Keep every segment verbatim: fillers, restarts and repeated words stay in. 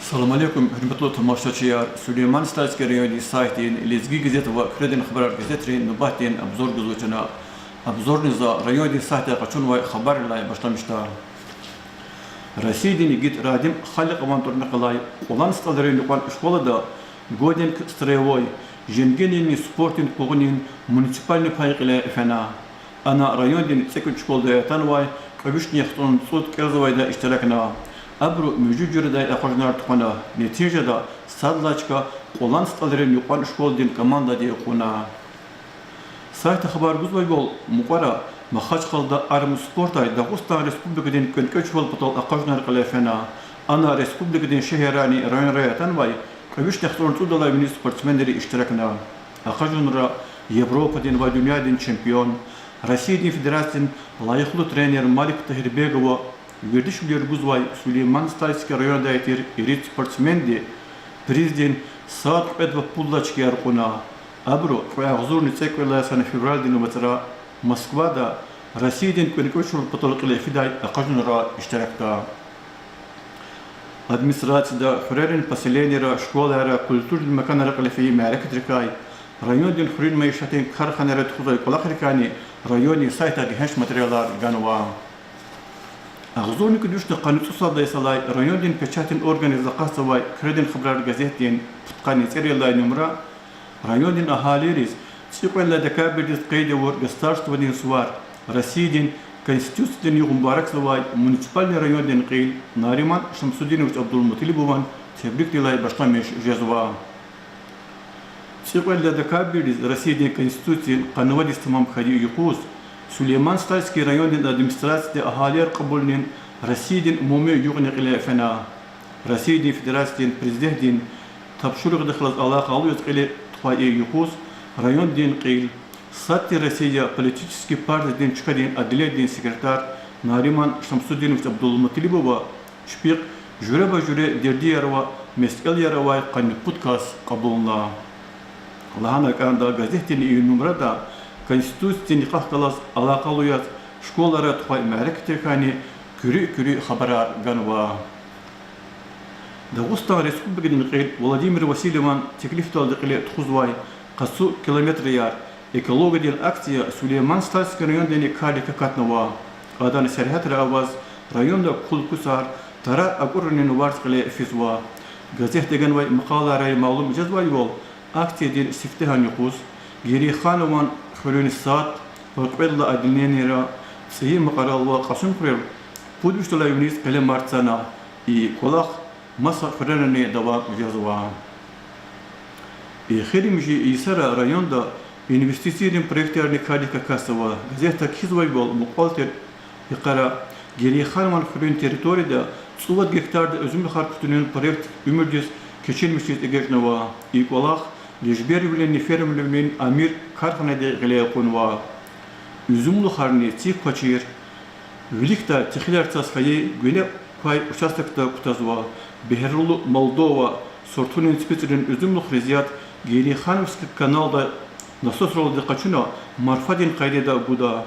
Салам алейкум, гьуьрметлу тамашачияр! Сулейман-Стальский райондин сайтдин, Лезги газет ва Куьредин хабарар газетрин нубатдин обзор гузвай чна. Обзорни за райондин сайтда къачунвай хабаррилай башламишда. Россиядин игит Радим Халикьован тӀварунихъ галай Кьулан СтӀалрин юкьван школада Годинг строевой, женгенинни спортдин къугъунин муниципальный пай кьиле фена. Ана райондин цӀекӀуьд школада атанвай кьве вишни яхцӀурни цӀуд кӀелзавайда иштиракна. Абуру муьжуьд жуьредай акъажунар тухвана, нетижада сад лагьай чка Кьулан СтӀалрин юкьван школадин командади кьуна. Сайтда хабар гузвайвал, мукьвара Махачкъалада армспортай Дагъустан Республикадин кӀвенкӀвечвал патал акъажунар кьиле фена. Ана республикадин шегьеррайни районрай атанвай кьве вишни яхцӀурни цӀудалай виниз спортсменри иштиракна. Акъажунра Европадин ва дуьньядин чемпион, Россиядин Федерациядин лайихлу тренер Малик Тагьирбегова вердишвилер гузвай Сулейман-Стальский райондай тир ирид спортсменди приздин сад кьвед ва пуд лагьай чкаяр кьуна. Абуру кьве агъзурни цӀекӀуьд лагьай йисан февралдин вацра Москвада Россиядин кӀвенкӀвечвал патал кьиле фидай акъажунра иштиракда. Администрацияда хуьрерин поселенийра, школайра, культурадин маканра кьиле фейи мярекатрикай, райондин хуьруьн майишатдин карханайра тухузвай кӀвалахрикайни райондин сайтда гегьенш материалар ганва. Агъзурни кӀуьд вишни къанни цӀусад лагьай йисалай райондин печатдин органриз акъатзавай Куьредин хабарар газетдин пудкъанни цӀерид лагьай нумра райондин агьалийриз цӀикьвед лагьай декабрдиз къейд авур государстводин сувар, Россиядин Конституциядин югъ мубаракзавай муниципальный райондин кьил Нариман Шамсудинович Абдулмуталибован тебрикдилай башламиш жезва. ЦӀикьвед лагьай декабрдиз Россиядин Конституциядин къанни вад йис тамам хьайи юкъуз Сулейман-Стальский райондин администрацияда агьалияр кьабулунин Россиядин умуми югъни кьиле фена. Россиядин Федерациядин Президентдин тапшуругъдихъ галаз алакъалу яз кьиле тухвай и юкъуз райондин кьил, сад тир Россия политический партиядин чкадин адлиядин секретарь Нариман Шамсудинович Абдулмуталибова чпихъ жуьреба-жуьре дердияр ва месэлаяр авай къанни пуд кас кьабулна. Лагьана кӀанда, газетдин и нумрада Конституциядин йикъахъ галаз алакъалу яз школайра тухвай мярекатрикайни куьруь-куьруь хабарар ганва. Дагъустан Республикадин кьил Владимир Васильеван теклифдалди кьиле тухузвай Къацу километрияр экологиядин акция Сулейман-Стальский райондани кардик акатнава. Адан сергьятра аваз районда кул-кусар, тара акӀурунин варз кьиле физва. Газетда ганвай макъалайрай малум жезвайвал, акциядин сифтегьан юкъуз Герейханован хуьруьн сад ва кьвед лагьай отделениера ЦӀийи Макьарел ва Кьасумхуьрел пуд вишдалай виниз къелемар цана. И кӀвалах маса хуьрерани давам жезва. Эхиримжи йисара районда инвестицийрин проектарни кардик акатзава. Газетда кхьизвайвал, мукьвал тир йикъара Герейханован хуьруьн территорияда цӀувад гектарда уьзуьмлухар кутунин проект уьмуьрдиз кечелмишиз эгечӀнава. И кӀвалах Лежбервилинни Фермвилин Амир карханади гъиле кьунва. Уьзуьмлухарни ци квачир, виликдай техилер цаз хьайи гуьне квай участокда кутазва. Бегьерлу Молдова сортунин ципицӀрин уьзуьмлухриз яд Герейхановский каналдай насосралди къачуна марфадин къайдада гуда.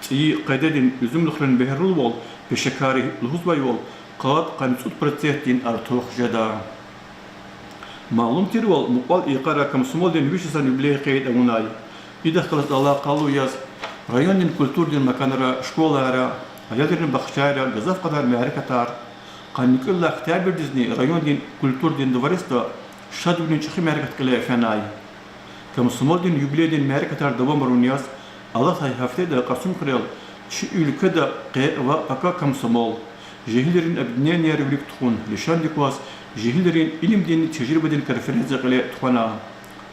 ЦӀийи къайдадин уьзуьмлухрин бегьерлувал пешекарри лугьузвайвал, къад-къанни цӀуд процентдин артух жеда. Малум тирвал, мукьвал йикъара комсомолдин виш йисан юбилей къейд авунай. Идахъ галаз алакъалу яз райондин культурадин маканра, школайра, аялрин бахчайра гзаф кьадар мярекатар, къанни кӀуьд лагьай октябрдизни райондин культурадин дворецда шадвилин чӀехи мярекат кьиле фенай. Комсомолдин юбилейдин мярекатар давамарун яз алатай гьафтеда Кьасумхуьрел чи уьлкведа къе ва пака комсомол, жегьилрин объединенияр вилик тухун лишандик кваз жегьилрин илимдинни тежрибадин конференция кьиле тухвана.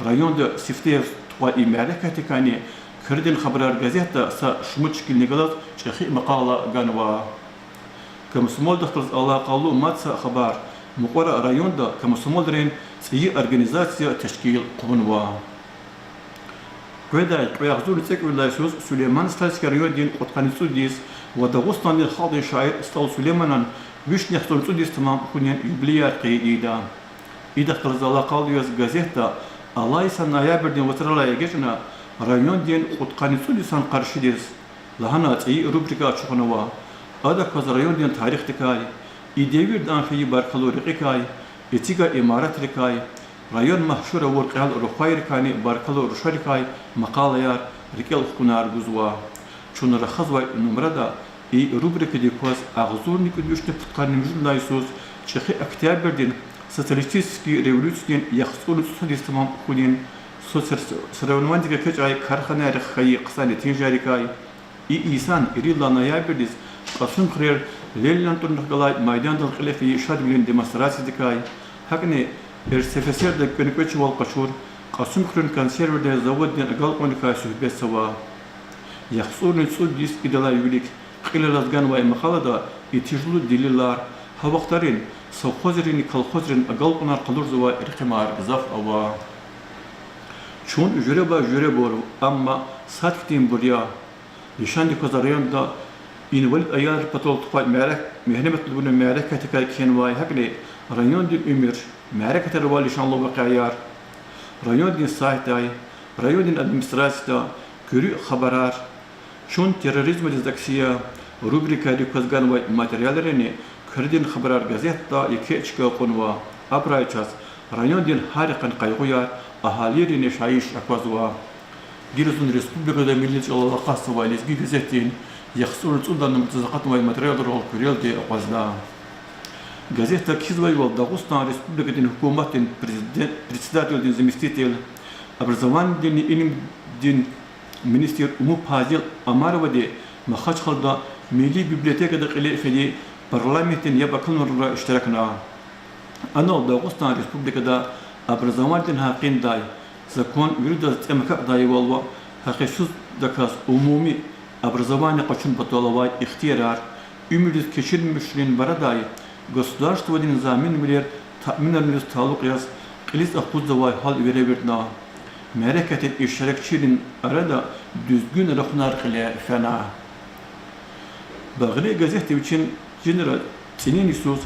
Районда сифте яз тухвай и мярекатдикайни Куьредин хабарар газетда са шумуд шикилни галаз чӀехи макъала ганва. Комсомолдихъ галаз алакъалу мад са хабар. Мукьвара районда комсомолрин цӀийи организация тешкил хъувунва. Къведай кьве агъзурни цӀекӀуьд лагьай йисуз Сулейман-Стальский райондин кьудкъанни цӀуд йис ва Дагъустандин халкьдин шаир СтӀал Сулейманан вишни яхцӀурни цӀуд йис тамам хьунин юбилеяр къейд ийида. Идахъ галаз алакъалу яз газетда алай йисан ноябрдин вацралай эгечӀна райондин кьудкъанни цӀуд йисан къаршидиз лагьана цӀийи рубрика ачухнава. Адак кваз райондин тарихдикай, и девирда ам фейи баркаллу рекьикай, эцигай имаратрикай, район машгьур авур кьегьал рухвайрикайни баркаллу рушарикай макъалаяр, рикӀел хкунар гузва. Чун рахазвай нумрада и рубрикадик кваз агъзурни кӀуьд вишни пудкъанни муьжуьд лагьай йисуз ЧӀехи Октябрдин социалистический революциядин яхцӀурни цӀусад йис тамам хьунин соцсор-, соревнованиедик экечӀай карханайрихъ хьайи хъсан нетижайрикай, и йисан ирид лагьай ноябрдиз Кьасумхуьрел Ленинан тӀварунихъ галай майдандал кьиле фейи шадвилин демонстрациядикай, гьакӀни РСФСР-да кӀвенкӀвечивал къачур Кьасумхуьруьн консервный заводдин агалкьунрикай суьгьбетзава. ЯхцӀурни цӀуд йис идалай вилик кьил алаз ганвай макъалада и тижлу делилар, гьа вахтарин совхозринни колхозрин агалкьунар къалурзавай рекъимар гзаф ава. Чун жуьреба-жуьребур, амма сад хьтинбур я. Лишандик кваз районда инвалид аялрин патал тухвай мярек-, мягьнематлубунин мярекатдикай кхьенвай, гьакӀни райондин уьмуьр, мярекатрикай лишанлу вакъиаяр райондин сайтдай, райондин администрацияда, куьруь хабарар, Чун терроризмдиз акси я рубрикайрик кваз ганвай материалрини Куьредин хабарар газетда еке чка кьунва. Абурай чаз райондин гьар йикъан къайгъуяр, агьалийрин яшайиш аквазва. Гила зун республикада милли чӀалал акъатзавай Лезги газетдин яхцӀурни цӀуд лагьай нумрадиз акъатнавай материалрал куьрелди акъвазда. Газетда кхьизвайвал, Дагъустан Республикадин гьукуматдин президент-, председателдин заместитель, образованидинни илимдин министр Уму Пазил Омаровади Махачкъалада Милли библиотекада кьиле фейи парламентдин яб акунралай иштиракна. Анал Дагъустан Республикада образованидин гьакъиндай закон виридаз тӀем акакьдайвал ва гьакъисуздаказ умуми образование къачун патал авай ихтиярар, уьмуьрдиз кечирмишунин барадай государстводин заминвилер таъминарунриз талукь яз кьилиз акъудзавай гьал веревирдна. Мярекатдин иштиракчийрин арада дуьзгуьн рахунар кьиле фена. Багъри газетди вичин чинра цӀинин йисуз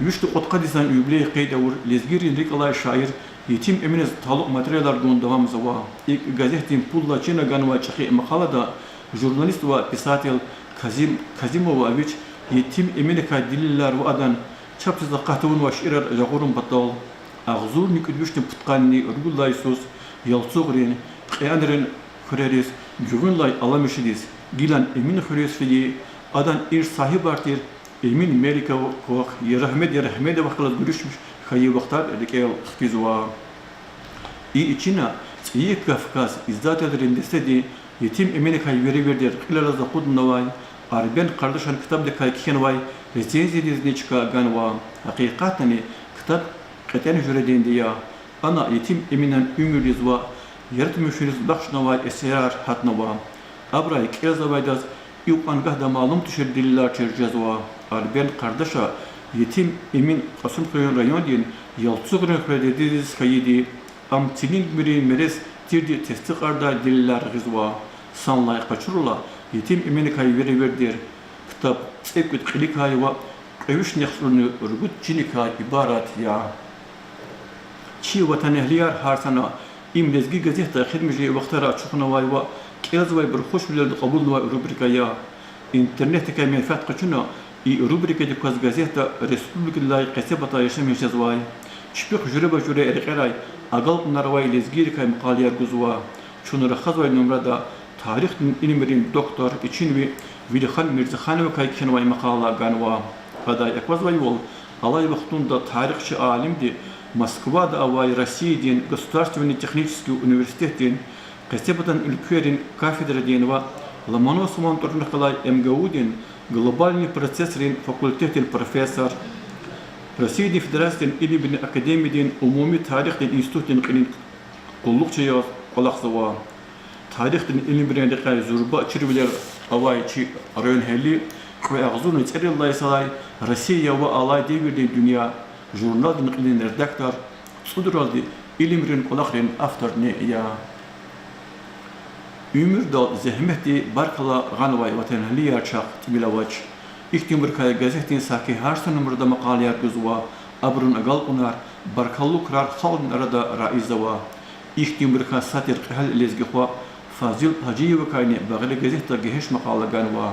вишни кьудкъад йисан юбилей къейд авур лезгийрин рикӀ алай шаир Етим Эминаз талукь материалар гун давамзава. ИкӀ, газетдин пулдилай чина ганвай чӀехи макъалада журналист ва писатель Казим Казимова вич Етим Эминакай делилар ва адан чапдиз акъат тавунвай шиирар жагъурун патал, агъзурни кӀуьд вишни пудкъанни ругуд лагьай йисуз Ялцугърин, Кьеанрин хуьрериз гуьгъуьнлай Аламишидиз, гилан Эминхуьруьз фейи, адан ирс сагьибар тир Эмин Меликов вах Ярагьмед Ярагьмедовахъ галаз гуьруьшмиш хьайи вахтар рикӀел хкизва. И ичӀина ЦӀийи Кавказ издательрин дестеди Етим Эминакай веревирдер кьил алаз акъуднавай Арбен Къардашан ктабдикай кхьенвай рецензиядизни чка ганва. Гьакъикъатдани ктаб кьетӀен жуьрединди я. Ана Етим Эминан уьмуьрдиз ва яратмишунриз бахшнавай эсерар гьатнава. Абурай кӀелзавайдаз икьван гагьда малум тушир делилар чир жезва. Арбен Къардаша Етим Эмин Кьасумхуьруьн райондин Ялцугърин хуьре дидедиз хьайиди, ам цилингмирин мерез тирди тестикьардай делилар гъизва. Санлай къачурла, Етим Эминакай веревирдер ктаб цӀекӀуьд кьиликай ва кьве вишни яхцӀурни ругуд чиникай ибарат я. Чи ватанэгьлияр, гьар сана им Лезги газетда эхиримжи вахтара ачухнавай ва кӀелзавайбуру хушвилелди кьабулнавай рубрика я. Интернетдикай менфят къачуна, и рубрикадик кваз газетда республикадилай къецепатан яшамиш жезвай, чпихъ жуьреба-жуьре рекьерай агалкьунар авай лезгийрикай макъалаяр гузва. Чун рахазвай нумрада тарихдин илимрин доктор, ичинви Вилихан Мирзахановакай кхьенвай макъала ганва. Адай аквазвайвал, алай вахтунда тарихчи алимди Москвада авай Россиядин государственный технический университетдин къецепатан уьлквейрин кафедрадин ва Ломоносован тӀварунихъ галай МГУ-дин глобальный процессрин факультетдин профессор, Россиядин Федерациядин Илимрин академиядин умуми тарихдин институтдин кьилин къуллугъчи яз кӀвалахзава. Тарихдин илимрин рекьяй зурба чирвилер авай чи районгьерли кьве агъзурни цӀерид лагьай йисалай Россия ва алай девирдин дуьнья журналдин кьилин редактор, цӀудралди илимрин кӀвалахрин авторни я. Уьмуьрдал зегьметди баркалла гъанвай ватанэгьлияр чахъ тӀимил авач. Ихьтинбурукай газетдин саки гьар са нумрада макъалаяр гузва, абурун агалкьунар, баркаллу крар халкьдин арада раизава. Ихьтинбурукай сад тир кьегьал лезги хва Фазил Гьажиевакайни Багъри газетда гегьенш макъала ганва.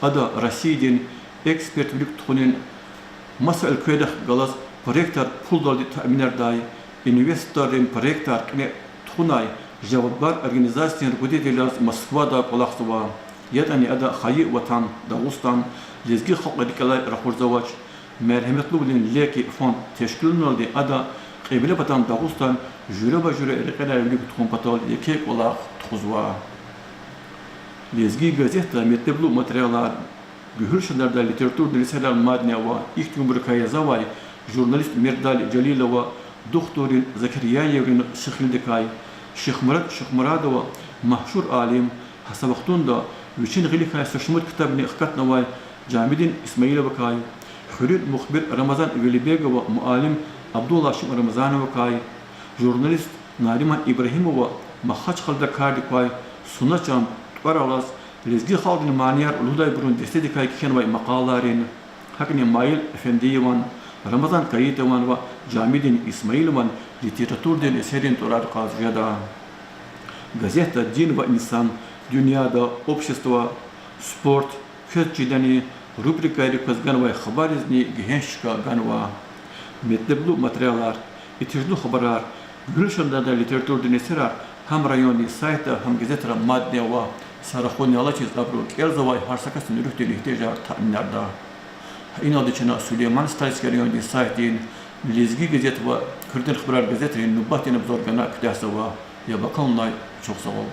Ада Россиядин экспертвилик тухунин маса уьлквейрихъ галаз Проектар пулдалди таъминардай, инвесторрин проектар кьиле тухунай жавабгар организациядин руководитель яз Москвада кӀвалахзава. ЯтӀани ада Хайи ватан Дагъустан лезги халкьдин рикӀелай ракъурзавач. Мергьяметлувилин леки фонд тешкилуналди ада Кьиблепатан Дагъустан жуьреба-жуьре рекьерай вилик тухун патал еке кӀвалах тухузва. Лезги газетда метлеблу материалар, гуьгьуьл шандардай литературадин эсерар мадни ава. Ихьтинбурукай язавай журналист Мердали Жалилова духтуррин Закирьяеврин шикилдикай, Шихмурад Шихмурадова машгьур алим, гьа са вахтунда вичин гъиликай са шумуд ктабни хкатнавай Жамидин Исмаиловакай, хуьруьн мухбир Рамазан Велибегова муаллим Абдулгьашим Рамазановакай, журналист Нариман Ибрагьимова Махачкъалада кардик квай Суна чан тӀвар алаз, лезги халкьдин манияр лугьудайбурун дестедикай кхьенвай макъалайрин, гьакӀни Маил Эфендиеван, Рамазан Каитован ва Жамидин Исмаилован литературадин эсеррин тӀварар кьаз жеда. Газетда дин ва инсан, дуьньяда, общество, спорт, квез чидани рубрикайрик кваз ганвай хабарризни гегьенш чка ганва. Метлеблу материалар, итижлу хабарар, гуьгьуьл шандада литературадин эсерар гьам райондин сайтда, гьам газетра мадни ава. Са рахунни алачиз абуру кӀелзавай гьар са касдин руьгьдин игьтияжар таъминарда. Гьа иналди чна Сулейман-Стальский райондин сайтдин Лезги газет ва Куьредин хабарар газетрин нубатдин обзор гана куьтягьзава. Яб акалунай чухсагъул.